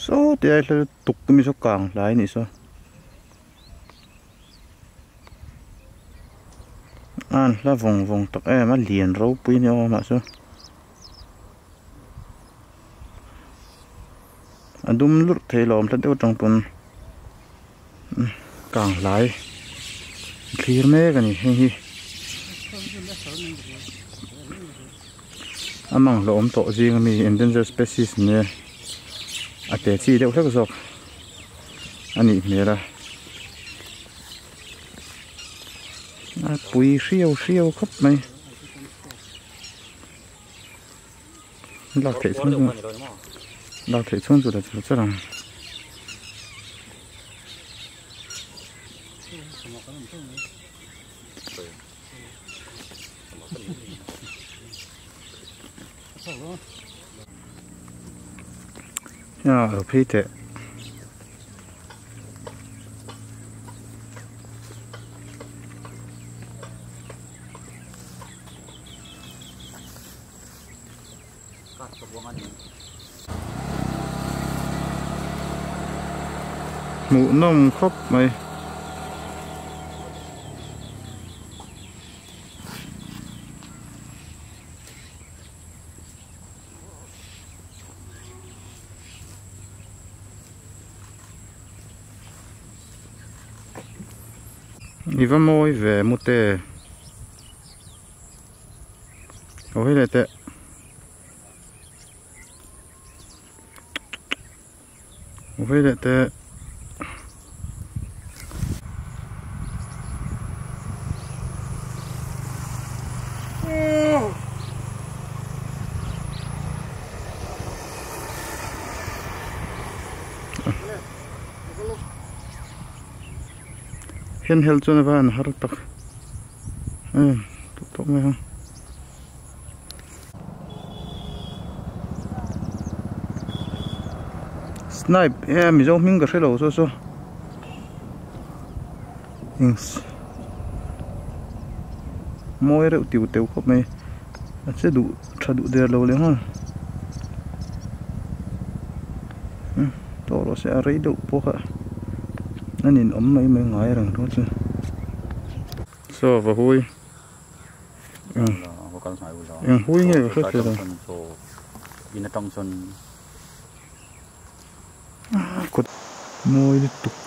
Saw ti ai hla tuk mi saw kang hlai anih saw a an hla vawng vawng tak em a lian ropui a ni awm ah saw a dum lurh thei lo awm hla deuh atang pawn kang hlai thlir mek a ni hei hi a mang hlauhawm tawh zing ami endangered species nia a te chi deuh hlek zawk a nih hmel a a pui hriau hriau khawp mai lak theih chhung chu lak theih chhung chu la char char ang. A lo phei teh. Hmuh nawm khawp mai. I va mawi ve mute. Aw hei leh teh. Aw hei leh teh. Hen hel chuan a va han har tak. Tuk tawk mai ang. Snipe e mizo hming ka hrelo saw saw eng mawi reuh tiu teu khawp mai a che duh tha duh der lo leh nghal tawh rawh se a rei deuh pawh kha a ninawm mai mai ngai reng rawh chu. Saw va hui. Eng hui nge ka hre thei lo. Kawt mawi lutuk.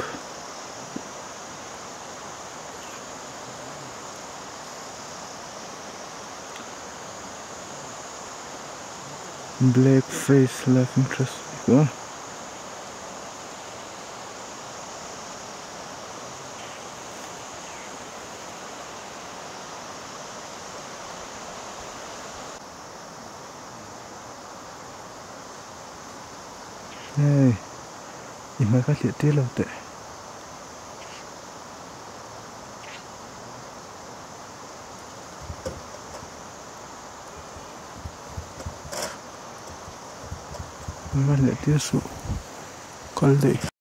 Black face laughing thrush tih kha. Hei i hmai kha hliah tir lo teh. Hmai hliah tir suh kal daih.